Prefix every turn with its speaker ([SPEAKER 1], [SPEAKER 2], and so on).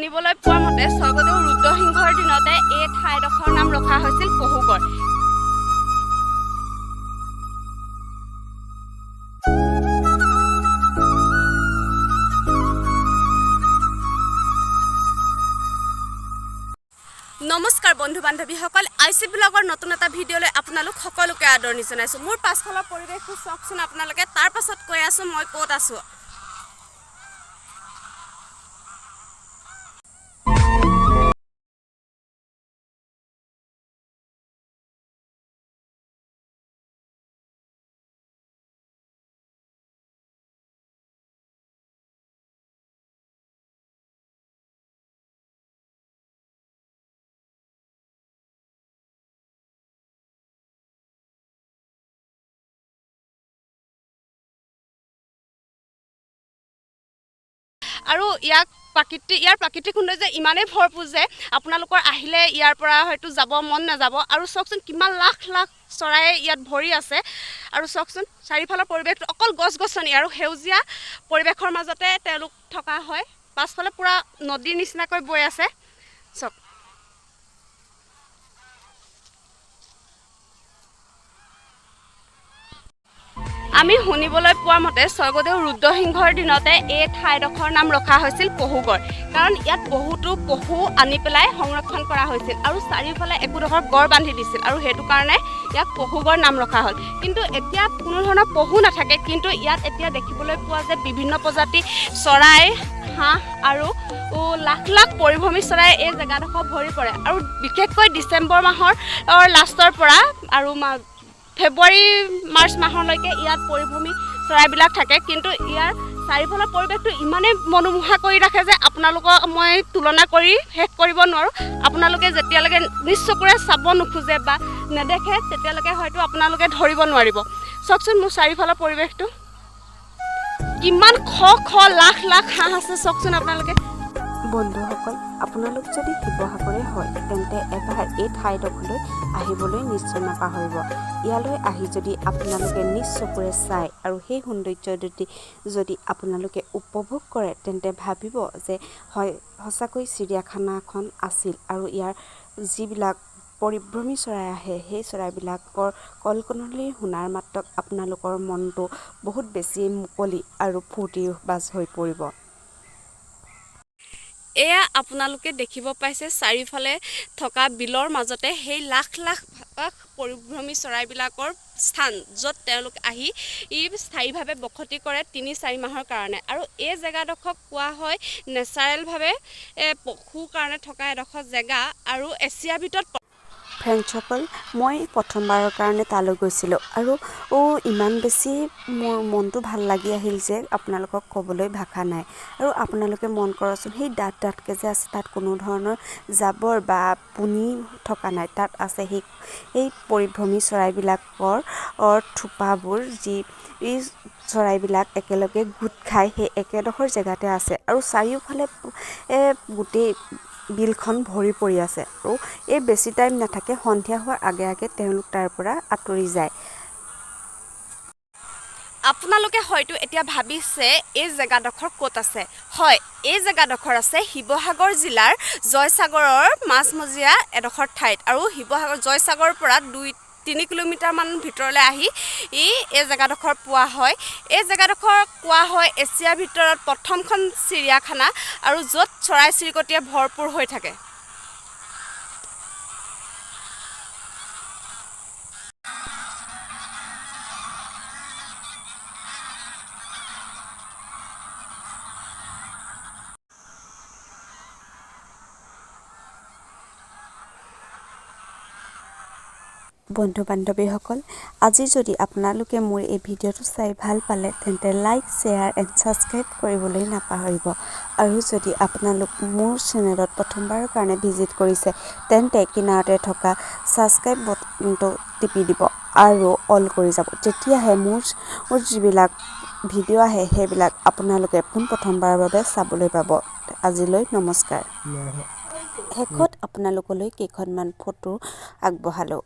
[SPEAKER 1] শুনিবলৈ পোৱা মতে স্বৰ্গদেউ ৰুদ্ৰসিংহৰ দিনতে এই ঠাইডোখৰ নাম ৰখা হৈছিল পহুগড়। নমস্কাৰ বন্ধু বান্ধৱীসকল, I C ব্লগৰ নতুন এটা ভিডিঅ'লৈ আপোনালোক সকলোকে আদৰণি জনাইছোঁ। মোৰ পাছফালৰ পৰিৱেশটো চাওকচোন আপোনালোকে, তাৰ পাছত কৈ আছোঁ মই ক'ত আছোঁ। আৰু ইয়াক প্ৰাকৃতিক ইয়াৰ প্ৰাকৃতিক সৌন্দৰ্য ইমানেই ভৰপূৰ যে আপোনালোকৰ আহিলে ইয়াৰ পৰা হয়তো যাব মন নাযাব। আৰু চাওকচোন কিমান লাখ লাখ চৰাই ইয়াত ভৰি আছে। আৰু চাওকচোন চাৰিওফালৰ পৰিৱেশটো অকল গছ গছনি আৰু সেউজীয়া পৰিৱেশৰ মাজতে তেওঁলোক থকা হয়। পাছফালে পূৰা নদীৰ নিচিনাকৈ বৈ আছে। চাওক, আমি শুনিবলৈ পোৱা মতে স্বৰ্গদেউ ৰুদ্ৰসিংহৰ দিনতে এই ঠাইডোখৰ নাম ৰখা হৈছিল পহুগড়, কাৰণ ইয়াত বহুতো পহু আনি পেলাই সংৰক্ষণ কৰা হৈছিল আৰু চাৰিওফালে একোডোখৰ গড় বান্ধি দিছিল আৰু সেইটো কাৰণে ইয়াক পহুগড় নাম ৰখা হ'ল। কিন্তু এতিয়া কোনো ধৰণৰ পহু নাথাকে, কিন্তু ইয়াত এতিয়া দেখিবলৈ পোৱা যে বিভিন্ন প্ৰজাতি চৰাই, হাঁহ আৰু লাখ লাখ পৰিভ্ৰমী চৰাই এই জেগাডোখৰ ভৰি পৰে। আৰু বিশেষকৈ ডিচেম্বৰ মাহৰ লাষ্টৰ পৰা আৰু ফেব্ৰুৱাৰী মাৰ্চ মাহলৈকে ইয়াত পৰিভ্ৰমী চৰাইবিলাক থাকে। কিন্তু ইয়াৰ চাৰিওফালৰ পৰিৱেশটো ইমানেই মনোমোহা কৰি ৰাখে যে আপোনালোকক মই তুলনা কৰি শেষ কৰিব নোৱাৰোঁ। আপোনালোকে যেতিয়ালৈকে নিজ চকুৰে চাব নোখোজে বা নেদেখে তেতিয়ালৈকে হয়তো আপোনালোকে ধৰিব নোৱাৰিব। চাওকচোন মোৰ চাৰিওফালৰ পৰিৱেশটো কিমান শ শ লাখ লাখ হাঁহ আছে, চাওকচোন আপোনালোকে।
[SPEAKER 2] বন্ধুসকল, আপোনালোক যদি শিৱসাগৰে হয় তেন্তে এবাৰ এই ঠাইডোখৰলৈ আহিবলৈ নিশ্চয় নাপাহৰিব। ইয়ালৈ আহি যদি আপোনালোকে নিজ চকুৰে চায় আৰু সেই সৌন্দৰ্য যদি আপোনালোকে উপভোগ কৰে তেন্তে ভাবিব যে হয় সঁচাকৈ চিৰিয়াখানাখন আছিল। আৰু ইয়াৰ যিবিলাক পৰিভ্ৰমী চৰাই আহে সেই চৰাইবিলাকৰ কলকলনি শুনাৰ মাত্ৰক আপোনালোকৰ মনটো বহুত বেছি মুকলি আৰু ফূৰ্তি বাজ হৈ পৰিব।
[SPEAKER 1] এয়া আপোনালোকে দেখিব পাইছে চাৰিওফালে থকা বিলৰ মাজতে সেই লাখ লাখ পৰিভ্ৰমী চৰাইবিলাকৰ স্থান, য'ত তেওঁলোক আহি স্থায়ীভাৱে বসতি কৰে 3-4 মাহৰ কাৰণে। আৰু এই জেগাডোখৰক কোৱা হয় নেচাৰেলভাৱে পশুৰ কাৰণে থকা এডোখৰ জেগা আৰু এছিয়াৰ ভিতৰত।
[SPEAKER 2] ফ্ৰেণ্ডছসকল, মই প্ৰথমবাৰৰ কাৰণে তালৈ গৈছিলোঁ আৰু ইমান বেছি মোৰ মনটো ভাল লাগি আহিল যে আপোনালোকক ক'বলৈ ভাষা নাই। আৰু আপোনালোকে মন কৰকচোন, সেই ডাঠ ডাঠকৈ যে আছে তাত কোনো ধৰণৰ জাবৰ বা পুনি থকা নাই। তাত আছে সেই পৰিভ্ৰমী চৰাইবিলাকৰ থোপাবোৰ, যি এই চৰাইবিলাক একেলগে গোট খাই সেই একেডোখৰ জেগাতে আছে আৰু চাৰিওফালে গোটেই বিলখন ভৰি পৰি আছে। আৰু এই বেছি টাইম নাথাকে, সন্ধিয়া হোৱাৰ আগে আগে তেওঁলোক তাৰ পৰা আঁতৰি যায়।
[SPEAKER 1] আপোনালোকে হয়তো এতিয়া ভাবিছে এই জেগাডোখৰ ক'ত আছে। হয়, এই জেগাডোখৰ আছে শিৱসাগৰ জিলাৰ জয়সাগৰৰ মাজমজিয়া এডোখৰ ঠাইত। আৰু শিৱসাগৰ জয়সাগৰৰ পৰা 2-3 কিলোমিটাৰমান ভিতৰলৈ আহি এই জেগাডোখৰ পোৱা হয়। এই জেগাডোখৰ কোৱা হয় এছিয়াৰ ভিতৰত প্ৰথমখন চিৰিয়াখানা আৰু য'ত চৰাই চিৰিকটিয়ে ভৰপূৰ হৈ থাকে।
[SPEAKER 2] বন্ধু বান্ধৱীসকল, আজি যদি আপোনালোকে মোৰ এই ভিডিঅ'টো চাই ভাল পালে তেন্তে লাইক, শ্বেয়াৰ এণ্ড ছাবস্ক্ৰাইব কৰিবলৈ নাপাহৰিব। আৰু যদি আপোনালোক মোৰ চেনেলত প্ৰথমবাৰৰ কাৰণে ভিজিট কৰিছে তেন্তে কিনাৰতে থকা ছাবস্ক্ৰাইব বটনটো টিপি দিব আৰু অল কৰি যাব, তেতিয়াহে মোৰ যিবিলাক ভিডিঅ' আহে সেইবিলাক আপোনালোকে পোনপ্ৰথমবাৰৰ বাবে চাবলৈ পাব। আজিলৈ নমস্কাৰ। শেষত আপোনালোকলৈ কেইখনমান ফটো আগবঢ়ালোঁ।